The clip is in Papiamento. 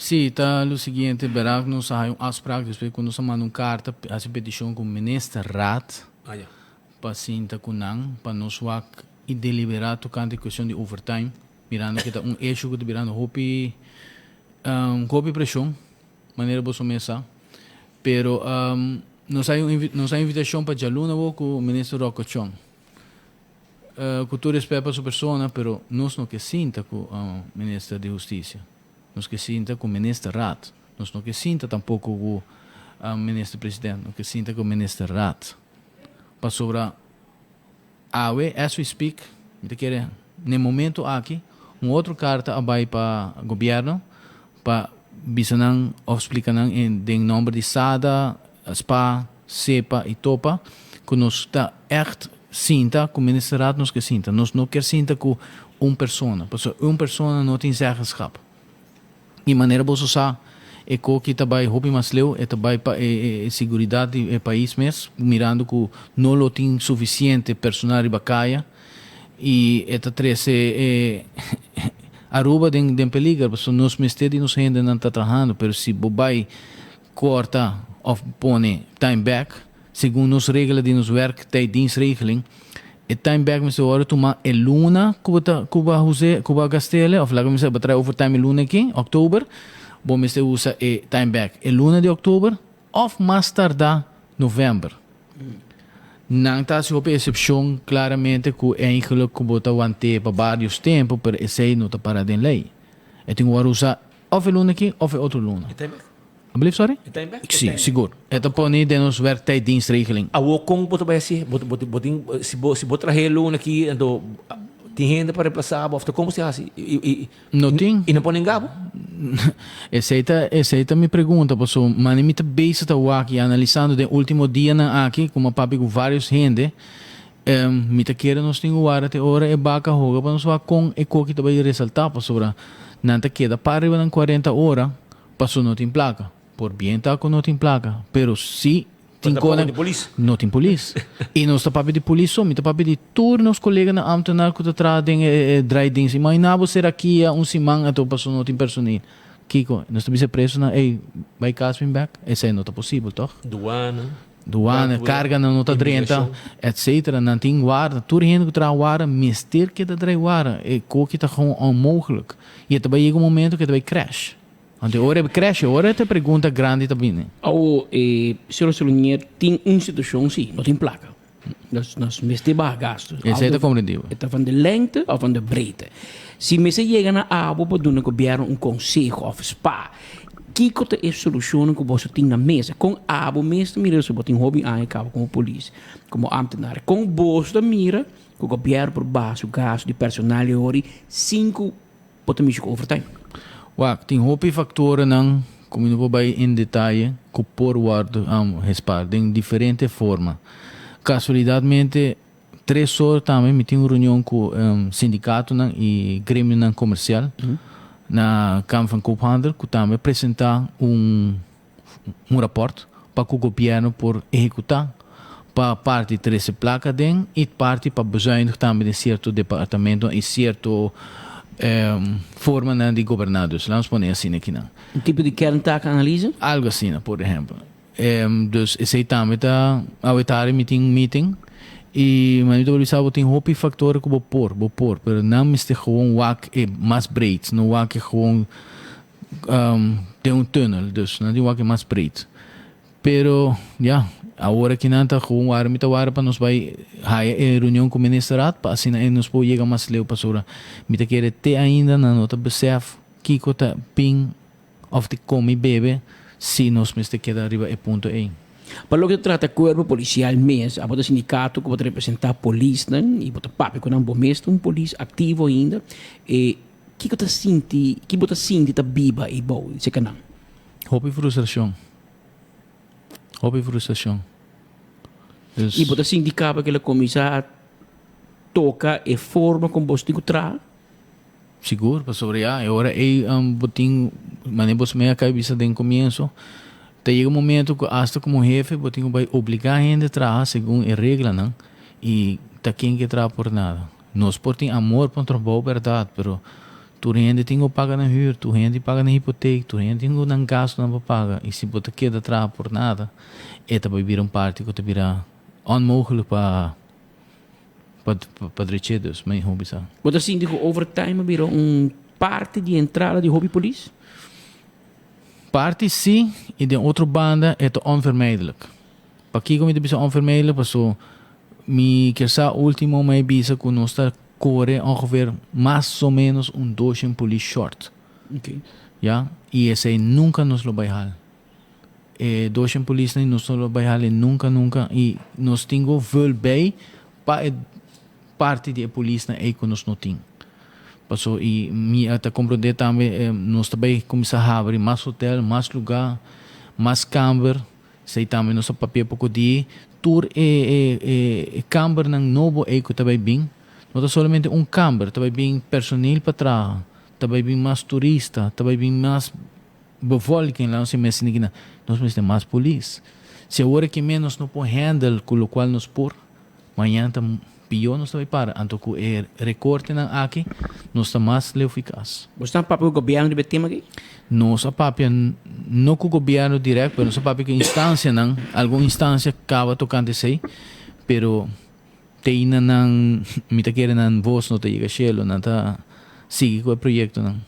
Si, ta lo siguiente, berdad nos a haya un afspraak despues cu nos a manda un carta haci peticion cu Ministerraad Ah, ya. pa sinta cu nan pa nos wak y delibera tocante e cuestion di overtime, mirando cu ta un issue cu ta birando hopi hopi presion, manera boso mes sa. Pero nos haya un nos haya invitacion pa djaluna awo cu Minister Rocco Tjon. Cu tur respet pa su persona, pero nos no ke sinta cu Minister di Husticia. Nos ke sinta cu Ministerraad. Nos no ke sinta tampoco cu Minister President. Nos ke sinta cu Ministerraad. Pasobra awe, as we speak, mi ta kere n'e momento aki, un otro carta a bay pa Gobierno pa bisa nan of splica nan den nomber di SADA, spa, SEPA y topa cu nos ta echt sinta cu Ministerraad nos ke sinta. Nos no kier sinta cu un persona, pasobra un persona no tin zeggenschap. Y manera boso sa, e koki ta bay hopi mas leu, e ta bay pa e siguridad di e pais mes, mirando cu no lo tin suficiente personal riba caya y e ta trece e Aruba den peliger, pasobra nos mester di nos hendenan ta trahando, pero si bo bay Corta of pone time back, segun nos regla di nos werktijddienstregeling, e time back mester worde tuma e luna cu bo ta cu bo a use cu bo a gastele of laga mi sa bo trae overtime e luna aki, october, bo mester usa e time back e luna di october of mas tarda november. Nan ta haci hopi excepcion claramente cu eigenlijk cu bo ta wante pa varios tempo pero esey no ta para den ley. E tin cu worde usa of e luna aki of e otro luna. E time back? Alblief, sorry? E time back? Si, sigur. E ta poni den nos werktijddienstregeling. Awor kon bo ta bai hasi? Bo bo bo tin si bo si bo traha e luna aki anto tin hende pa replasa bo of ta kon bo si hasi? I i No tin. I no pone ngabo? Esei ta esei ta mi pregunta paso mane mi ta bezig ta wak i analisando den ultimo dianan aki ku mi a papia ku varios hende Mi ta kere nos tin ku warda te ora e baka hoga pa nos wak kon e koki ta bai resaltá pasobra nan ta keda pa riba nan 40 ora paso no tin plaka. Por bien ta ku no tin plaka pero si tin Pero tampoco konan tin polis. no tin polis. I nos ta papia di polis so, mi ta papia di tur nos koleganan ambtenaar ku ta traha den e e draaidienst. Imaginá bo ser aki un siman anto paso no tin personeel. Kiko? Nos ta bisa e presonan ey bai kas bin bek? Esei no ta posibel tòg? Duana. Duana, karganan no ta drenta, etcetera. Nan tin warda. Tur hende ku traha warda mester keda drai warda. E koki ta gewoon onmogelijk. I e ta bai yega un momento ku e ta bai crash. Anto e ora e crash, e ora e pregunta grandi ta bini. Awo, e señor Solonier, tin un situashon si, no tin plaka. Nos, nos mester baha gasto. Esei ta komprendibel. E ta van de lengte of van de breedte. Si mester yega na abo pa duna gobierno un conseho of spa, kiko ta e solucionnan ku boso tin na mesa? Kon abo mes ta mira so bo tin hopi aña kaba komo polis, komo ambtenaar? Kon boso ta mira ku gobierno por baha su gasto di personal e hori sin ku bo ta mishi ku overtime? Wak, tin hopi factorennan ku mi no por bai en detaye ku por wòrdu gespaar den diferente forma. Kasualidatmente tres or tambe mi tin un reunion ku sindikatonan i gremionan komersial na Kamer van Koophandel ku tambe presentá un un rapòrt pa ku gobièrnu por ehekutá pa parti trese plaka den i parti pa bezuinig tambe den sierto departamentonan i sierto formanan di goberná. Dus laat nos pone asina kinan. Un tipo di kerntaakanalyse? Algo asina, por ehempel. Dus esei tambe ta awe tardi mi tin un meeting i mi ta bisa bo tin hopi factoren ku bo por, bo por, pero nan mester gewoon wak e mas breed, no wak e gewoon den un tunnel, dus nan tin wak e mas breed. Pero ya, awor aki nan ta gewoon wara, mi ta wara pa nos bai haya e reunion ku ministerraad pa asina e nos por yega mas leu pasobra mi ta kere te ainda nan no ta besef kiko ta bin of di come y bebe si nos mester keda riba e punto ey. Pa loke ta trata cuerpo policial mes, abo ta sindicato cu bo ta representa polisnan y bo ta papia cu nan, bo mes ta un polis activo ainda, e kico ta sinti, ki bo ta sinti ta biba ey bou di seca nan? Hopi frustracion. Hopi frustracion. Dus. Y bo ta sinti caba cu el a cuminsa toca e forma con bo tin cu traha? Sigur, pasobra ya e ora ei bo tin, manera bo mei a kai bisa den komienso, ta yega un momento ku asta komo hefe bo tin ku bai obligá hende traha segun e reglanan i ta ken ke traha por nada. Nos por tin amor pa un trabou bèrdat, pero. Tur hende tin ku paga nan hür, tur hende tin paga nan hipotek, tur hende tin ku nan gastunan pa paga i si bo ta keda traha por nada e ta bai bira un parti ku ta bira onmogelijk pa pa pa drech'é dus mi hopi sa. Bo ta sinti ku overtime a bira un parti di entrada di hopi polis? Parti si i den otro banda e ta onvermijdelijk. Pakiko mi ta bisa onvermijdelijk? Paso mi kier sa ultimo mi a bisa ku nos ta kore ongeveer mas o menos un doshen polis short. Ya, i esei nunka nos lo bai hal. E doshen polisnan nos no lo bai hal e nunka nunka i nos tin ku vul bei pa e parti di e polisnan ei ku nos no tin. Paso i mi a ta komprondé tambe nos ta bai kuminsá habri mas hotel, mas lugá, mas kamber. Esei tambe nos a papia poko di tur e e e kambernan nobo ei ku ta bai bin. No ta solamente un kamber, ta bai bin personeel pa traha, ta bai bin mas turista, ta bai bin mas bevolking, laat nos mester di kina. Nos mester mas polis. Si awor aki mes nos no por handle ku lokual nos por, mañana ta pió nos ta bai para. Anto ku e rekortenan aki nos ta mas leu fikas. Bo sta papia ku gobièrnu riba e tema aki? Nos a papia no ku gobièrnu dirèkt, pero nos a papia ku instansianan, algun instansia kaba tokante esei, pero te ainda nan, mi ta kere nan bos no ta yega shelu, nan ta sigui ku e proyektonan.